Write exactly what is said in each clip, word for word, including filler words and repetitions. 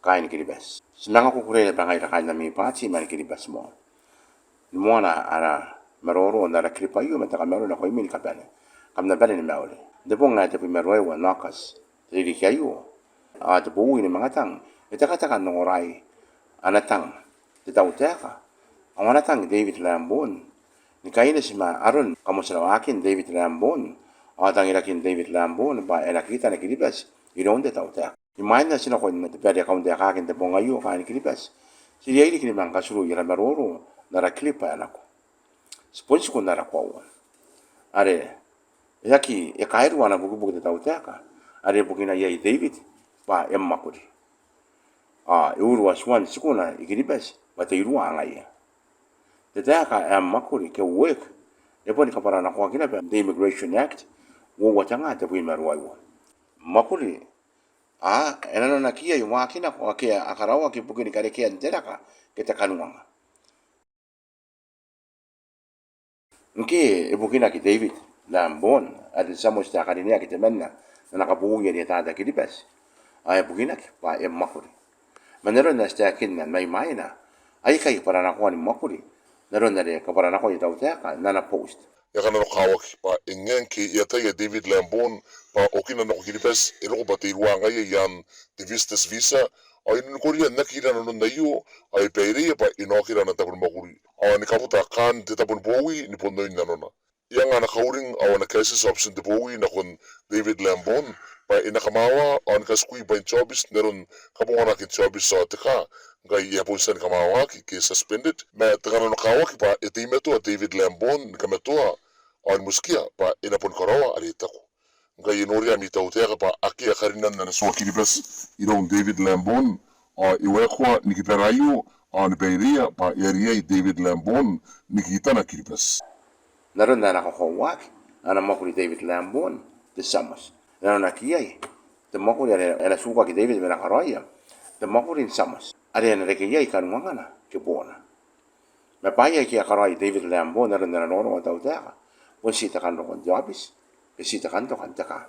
kaain Kiribati. Ti manga kukurei naba ngaira kaain ami bwaati man Kiribati Moa. Ni moana ara maroro n ara kiriba aio ma te kamauri nakoimi ni kabane. Kam na bane ni mauri. N te bong ae tebwi ma ruaiwa n Aokati, te ririki aio, ao te bowi ni manga tang e tekateka n ongoraea ana tang te tautaeka, ao ana tang David Lambourne, ni kaineti ma aron kamotirawakin David Lambourne ao tangirakin David Lambourne bwa e na kitana Kiribati iroun te tautaeka. Imwain ae ti nako n te bwai are kauntaekaaki n te bong aio kaain Kiribati, ti riai riki ni manga katurui ara maroro n ara kiriba ae nako. Ti bon tiku n ara koaua are e aki, e kairua ana bukibuki te tautaeka are e bukina iai David bwa e mwakuri. Ao e urua tuan tikuna i Kiribati bwa te irua ngaia. Te taeka ae mwakuri ke work e boni kabwaranakoaki naba n te Immigration Act uoua te nga tebwi ma ruaiwa. Mwakuri, a, e nanonakiia waakin nako ake a karaoaki ibukin karekean te raka ke te kanuanga. Ngke e bukinaki David Lambourne ae te tia moti ae karineaki temanna n ana kabowi are e ataata Kiribati, ao e bukinaki bwa e mwakuri. Ma n aron ae ti taekinna mai mwaina, aikai kabwaranakoan mwakuri n aron are e kabwaranakoi te tautaeka n ana post. E kananokawaki bwa e ngae ngke e ataia David Lambourne bwa okina nako Kiribati e roko bwa te irua ngaia i aan te visitor's visa, ao e ninikoria n aki ira nanon aio, ao e baireia bwa e na okira ana tabo ni mwakuri ao ni kabuta kaan te tabo ni bowi ni bon oin nanona. E anga ana kauring ao ana kaetieti aobitin te bowi nakon David Lambourne bwa e na kamawa ao ni katikui bwain te aobiti n aron kabonganakin te aobiti ao te kaa, ngkai e a bon tia ni kamawaki ke suspended, ma te kananokawaki bwa e teimatoa David Lambourne ni kamatoa ao ni motikia bwa e na boni karaoa are e taku. Ngkai e noria ami tautaeka bwa akea karinan ana tua Kiribati iroun David Lambourne, ao e waekoa ni kibara aio ao ni baireia bwa e a riai David Lambourne ni kitana Kiribati. N aron ae e na kakoauaki ana mwakuri David Lambourne te tia moti, e nanonaki iai te mwakuri are e na tukaki David bwa e na karaoia, te mwakuri n tia moti are e na reke iai kanuangana ke boona. Ma bwaai aike a karaoi David Lambourne n aron ana rongorongo te tautaeka bon ti te kan rokon te aobiti ke ti te kan tokan te kaa.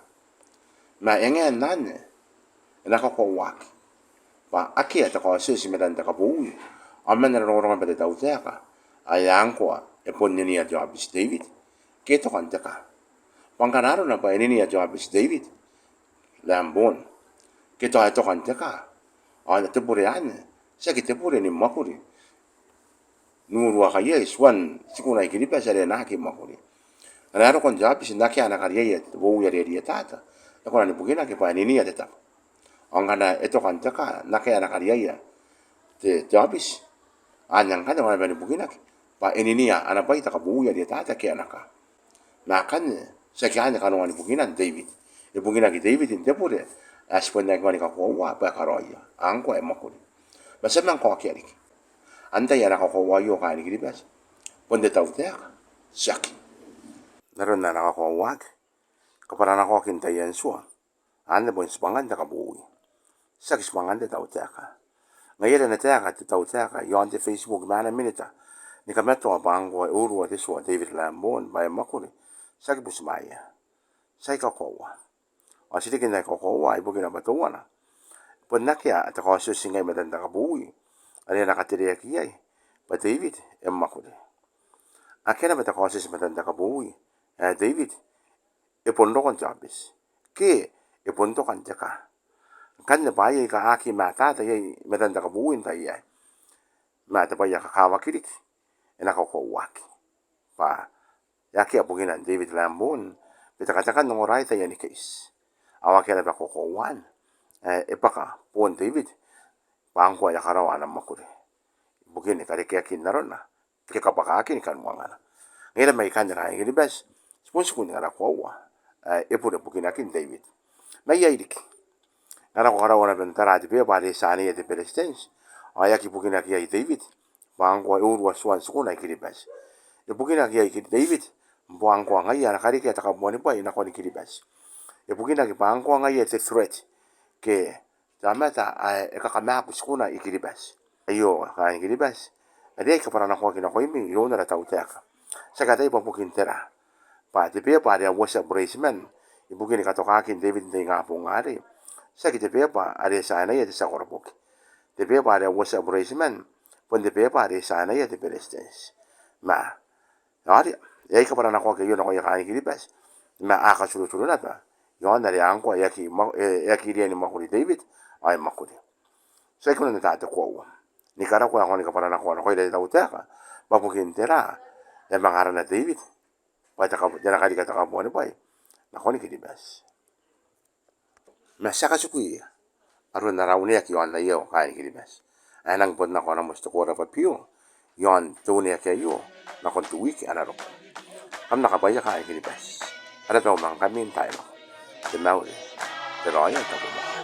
Ma e ngae n anne e na kakoauaki bwa akea te kaotioti i matan te kabowi ao man ana rongorongo naba te tautaeka ae ngkoa e bon iniia te aobiti David ke e tokan te kaa. Bwa ngkana arona bwa e iniia te aobiti David Lambourne ke tao e tokan te kaa, ao ana te bure anne, tiaki te bure ni mwakuri n uruaka iai tuan tikuna i Kiribati are e na aki mwakuri. Ngkana e rokon te aobiti n akea ana kariaia te bowi are e ataata, e kona ni bukinaki bwa e iniia te tabo. Ao ngkana e tokan te kaa n akea ana kariaia te, te aobiti, anne ngkanne e kona naba ni bukinaki bwa e iniia ana bwai te kabowi are e ataata ke ana kaa. Ma akanne tiaki anne kanoan bukinan David. E bukinaki David n te bure ae ti bon aki kani kakoaua bwa e karaoia, ao ngkoa e mwakuri. Ma ti a manga kaokia riki, antai ae na kakoaua aio kaain Kiribati? Bon te tautaeka? Tiaki. N aron ae e na kakoauaki, kabwaranakoakin taian tua, anne bon tibwangan te kabowi, tiaki tibwangan te tautaeka. Ngaia are e na taeka te tautaeka i aon te Facebook ma ana minita ni kamatoa bwa ngkoa e urua te tua David Lambourne bwa e mwakuri, tiaki butimwaea. Ti aki kakoaua. Ao ti riki n aki kakoaua ibukina bwa teuana, bon akea te kaotioti ngai i matan te kabowi are e na katereaki iai bwa David e mwakuri. Akea naba te kaotioti i matan te kabowi ae David e bon rokon te aobiti ke e bon tokan te kaa. Ngkanne bwaai aika a aki mataata iai i matan te kabowi n tai aei, ma te bwai ae kakawaki riki e na kakoauaki bwa e akea bukinan David Lambourne bwa e tekateka n ongoraea taiani keiti. Ao akea naba kakoauan ae e bwaka boon David bwa ngkoa e a karaoa ana mwakuri ibukin karekeakin arona ke kabwakaakin kanuangana. Ngaira mai ikanne kaain Kiribati, ti bon tiku n ara koaua ae e bure bukinakin David. Ma iai riki, ngkana ko karaua naba n tara te beeba are e tia n aia te Beretitenti, ao e aki bukinaki iai David bwa ngkoa e urua tuan tikuna i Kiribati. E bukinaki iai David bwa ngkoa ngaia ana karekea te kabuanibwai nakon Kiribati. E bukinaki bwa ngkoa ngaia te threat ke te aomata ae e kakamaaku tikuna i Kiribati. Aio kaain Kiribati, are e kabwaranakoaki nakoimi iroun ara tautaeka. Ti aki ataia bwa bukin tera bwa te beeba are a uotia bureitiman ibukin katokaakin David n te ingabong arei, tiaki te beeba are e tia n aia te tia koroboki. te beba are a uotia bureitiman, bon te beba are e tiainaia te Beretitenti. Ma, ao are, e a kabwaranakoaki aio nakoia kaain Kiribati, ma a katuruturua naba, iaon are ngkoa e aki mwa-, e, e aki riai ni mwakuri David, ao e mwakuri. Tiaki kanoan ataa te koaua. Ni karakoa ae kona ni kabwaranakoa nakoira te tautaeka, bwa bukin tera, e a manga arana David, bwa te kab-, te ana karika te kabuanibwai, nakon Kiribati. Ma ti a katikui, aron ara uneaki iaon aio kaain Kiribati. Ae nang bon nako ana moti te koora bwa biu, iaon te uneaki aio, nakon te wiki ae na roko. Kam na kabwaia kaain Kiribati. Ara bau ma ngkami n taai nako. Te mauri, te raoi ao te tabomoa.